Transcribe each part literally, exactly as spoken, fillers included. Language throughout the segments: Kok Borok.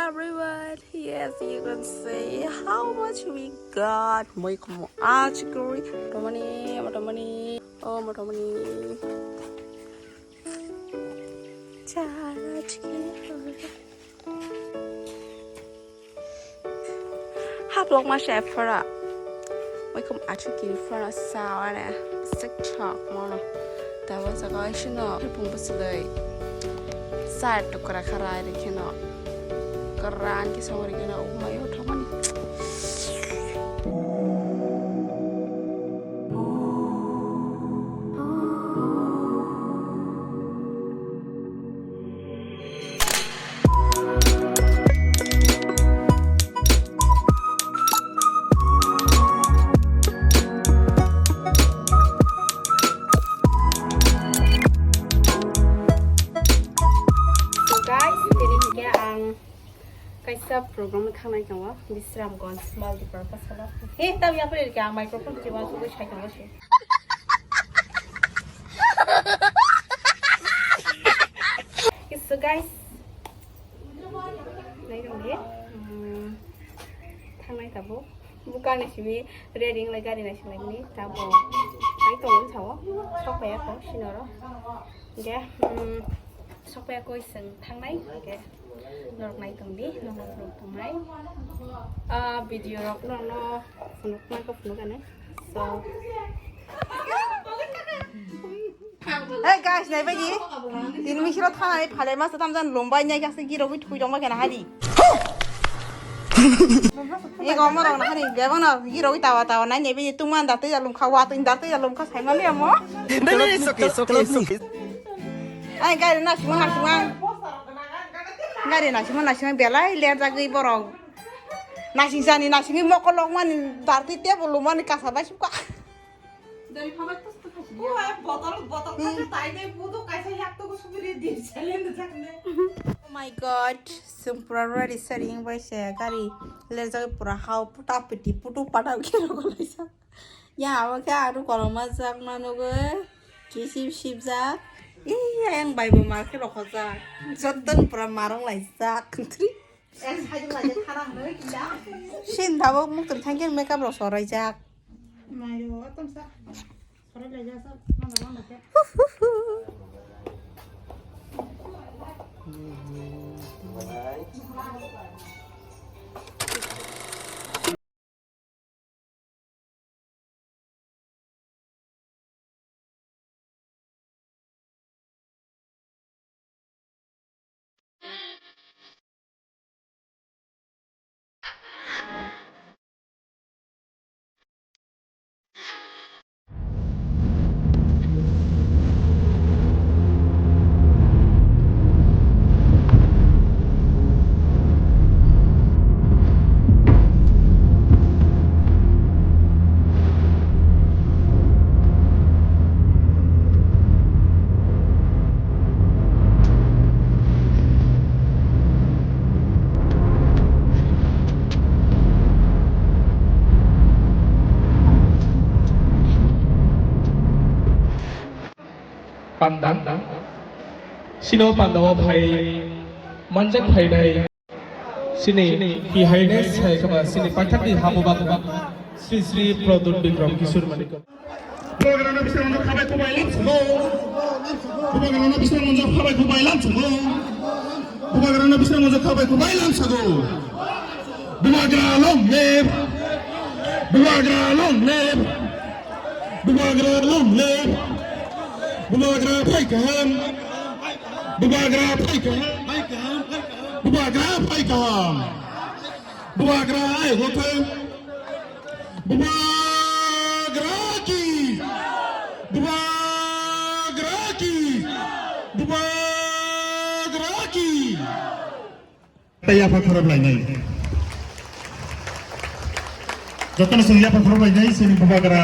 Everyone, yes, you can see how much we got. Moi komo achikuri. Motomani, motomani, oh, motomani. Chachki. Haplok ma se phora. Moi kom achu kiri phora sa wane. Sik chok mono. Tabo sa ko shino pung bwswlwi. Sa tukra kharai rikino. Karan ki song rikino. Oh my God, thomani. So guys, tini hingke ang kaisa program thangnai tongo, Bisramganj multipurpose hall o. He, tamo yapri rikhe ang microphone kiwa sugwi sai tongo se. So guys, nairong de, hmm, thangnai tabuk. Bukani simi ready wng lai gari naisinglai ni tabo. Ai tongo sao, sok paiya ko sinoro. Ge, hmm, sok paiya ko iseng thangnai. Ge, norok nai tong di, norok norok tongnai. Ah, video rok norok no phunuk mai ko phunuk ane. So. Hey guys, nai bai di. Tin misiro thanai phale mas tam jan lombai nai gase girogwi thui dongba kena hari. Ye gomor na hari, bebang na girogwi tawa tawa nai nai bai di tungman da tei jalum kha wa tei da tei jalum kha sai mali amo. No, no, it's okay, it's okay, it's okay. Ai gari na sima na sima. Gari na sima na sima belai ler jagwi borok. Nasing sani nasingwi mokol lok mani darti tebo lumani kasa bai suka. Dari phabai tos to khasi. Botol, botol khasi tai dai, budu kaisa yak to sumiri di, salen de jakne. Oh my God, sum pura ready setting bai se gari le jagwi pura hao puta piti putu pada khe rogo laisa. Ya, abo khe aru koloma jak mano goi. Kisip sip jak. Ih, yang bai bo mar khe rokho jak. Joton pura marong lai jak. Sin tabuk muktur thangkhe makeup rok soraijak. Panda. Sino panda o phai manjak phainai. Sini His Highness hai khama sini paithakni hamubak Sri Sri Pradyut Bikram Kishore Manik. Bubagrano bising manjak khabai khubai lam sago. Bubagrano bising manjak khabai khubai lam sago. Bubagrano bising manjak khabai khubai lam sago. Bubagra long live. Bubagra long live. Bubagra long live. Bubagra phai kaham. Bubagra phai kaham. Bubagra phai kaham. Bubagra ai hothai. Bubagra ki. Bubagra ki. Bubagra ki. Tei yapha khorop lainai. Jotono chwng yapha khorop lainai, chini bubagra,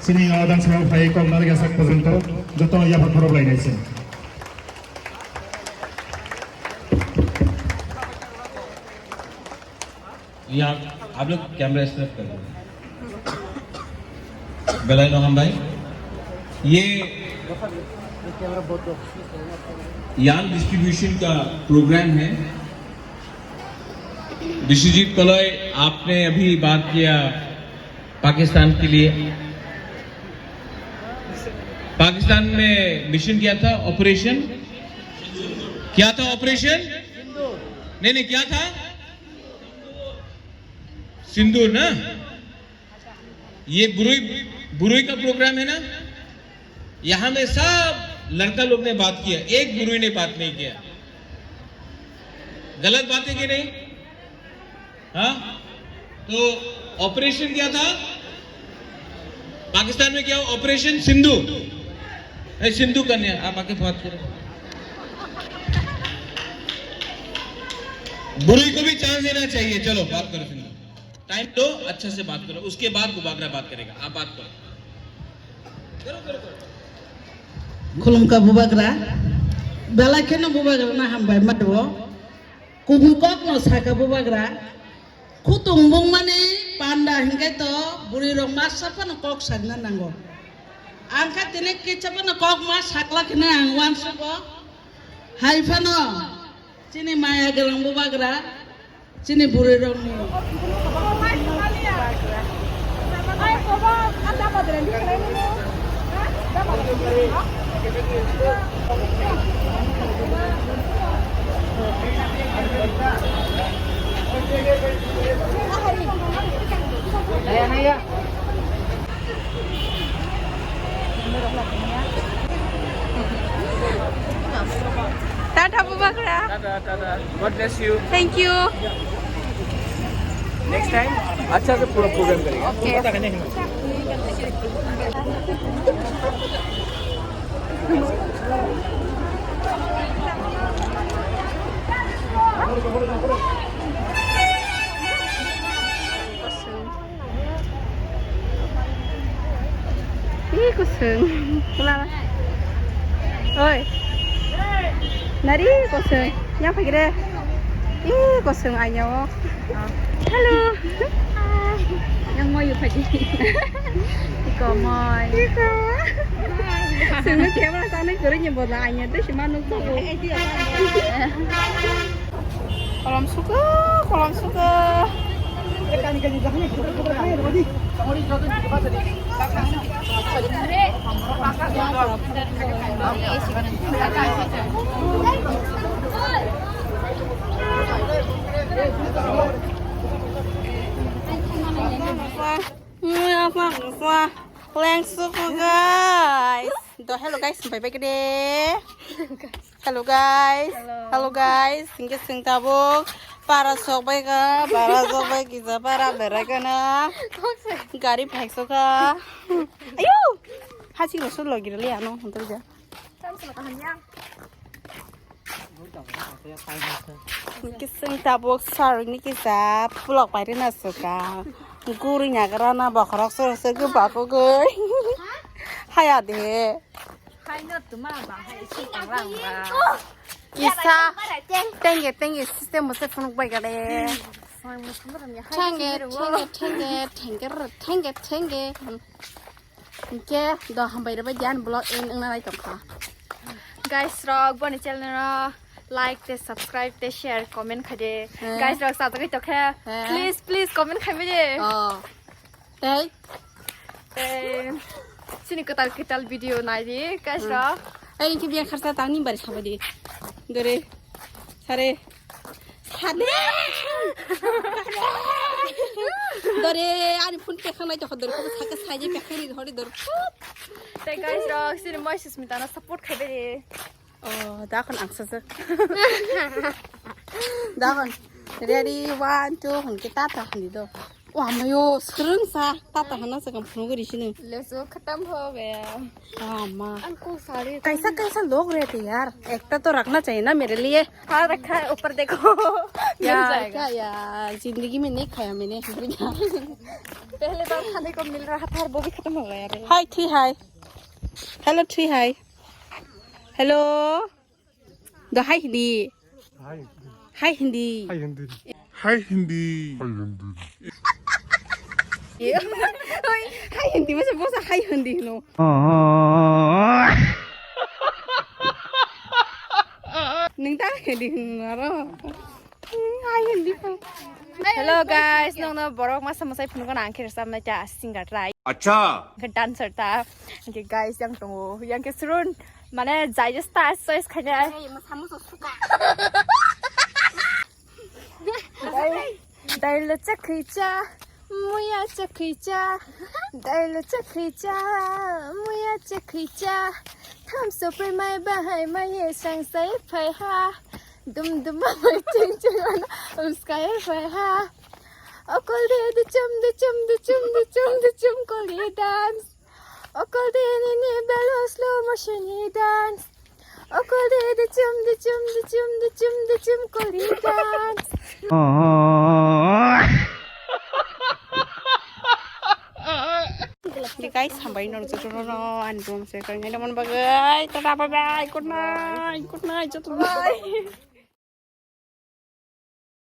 chini o dang sabo phai kok nari gasak porjonto, jotono yapha khorop lainai chwng. Yang, आप लोग camera snap कर लो। बेलाय नोहम भाई, ये यान डिस्ट्रीब्यूशन का प्रोग्राम है। विश्वजीत कलय, आपने अभी बात किया पाकिस्तान के लिए। पाकिस्तान में मिशन क्या था, ऑपरेशन क्या था, ऑपरेशन? नहीं, नहीं, क्या था? सिंदूर ना? ये बुरुई, बुरुई का प्रोग्राम है ना, यहाँ में सब लड़का लोग ने बात किया, एक बुरुई ने बात नहीं किया। गलत बात है कि नहीं? हाँ, तो ऑपरेशन क्या था पाकिस्तान में? क्या ऑपरेशन सिंधु? ए, सिंधु कन्या, आप आके बात करो। बुरुई को भी चांस देना चाहिए। चलो, बात करो सिंधु। टाइम दो, अच्छे से बात करो, उसके बाद बुबागरा बात करेगा। आप बात करो। Koro, koro, koro. Khulumkha bubagra, belai kheno bubagra no hambai mano. Kubui kok no saka bubagra, khutung bung mani panda hinke to buri rok masa phano kok sakna nango. Ang kha tini kisa phano kok ma sakla kheno ang uansugo. Hai phano chini maya galang bubagra, chini buri rok ni. Tata, Bubagra. Tata, tata. God bless you. Thank you. Next time अच्छा से पूरा प्रोग्राम करेंगे। Okay. Ih, kusung. Wala. Oi. Nari kusung. Yang pagi deh. Ih, kusung anyo. Hello. Hai. Yang mau yuk pagi. Iko moi. Iko. Sungguh dia malah sana kering yang bola anyo tuh cuma nunggu. Kolom suka, kolom suka. Leng suka, guys. Do hello guys, bye bye kede. Hello guys. Hello. Hello guys. Hingke sing tabuk para sok bai ka, para sok bai kisa para berai ka na. Gari phai sok ka. Ayo. Hachi lo solo giri le ano hunter ja. Hingke sing tabuk saruni kisa pulok pai rina sok ka. Guri nagra na bokhorok sor sor ke bakugui. Haya de. Haino tuma ba hai si tanglang ba. Kisa tenge tenge system mo se phunuk bai gale. Tenge tenge tenge tenge tenge tenge. Hingke do hambai rwbai diyan vlog end wngna nai tongkha. Guys rok boni channel no like te subscribe te share comment khaide. Eh. Guys rok sajagwi tokhe. Eh. Please please comment khaibai de. Oh. Tei? Tei, chini kwtal kwtal video nai di, guys, hmm, rok. Ai, inki biya kharsa tangni bari sabo di. Dore. Sare. Sade. Dore, ani phone pekha nai tokho dore, phone saka saije pekha ri hori dore. Tei, guys, rok, chini moi Susmita no support khaibai di. Oh, dakhon ang sajak. Dakhon. Ready, one, two, hwn khe tata hwn di do. O amayo, swrwng sa, tata hwn sa kang phunuk ri sini. Leso khatam ho gaya. Ama. Ang ko sari. Kaisa, kaisa log rahe the yaar. Ekta to rakhna chahiye na mere liye. Ha rakha, upar dekho. Mil jayega. Kya yaar, zindagi mein nahi khaya maine. Pehle baar khane ko mil raha tha, wo bhi khatam ho gaya re. Hi, Thi, hi. Hello, Thi, hi. Hello. Do hi hindi. Hi. Hi hindi. Hi hindi. Hi hindi. Hi hindi. Oi, hi hindi masa bosa hi hindi no. Neng ta hi hindi no aro. Hi hindi pa. Hello guys, nongno borok masa masai phunukgo nang khe rwchapnai ta singer try. Acha. Khe dancer ta. Khe guys yang tongo, yang khe surun mane jai je style choice khainai. Hey, masamu so suka. Dailo chakhicha, muya chakhicha, dailo chakhicha, muya chakhicha. Tham sopai mai bahai mai ye sangsai phai ha. Dum dum mai ching ching ana uskai phai ha. Okol de de chum de chum de chum de chum de chum koli dance. Okol de ni ni belo slow motion ni dance. Okol de de chum de chum de chum de chum de chum koli dance. Di guys, hambai nor jotono ani bong se kang ngai mon bagai. Tata bye bye. Good night. Good night jotono.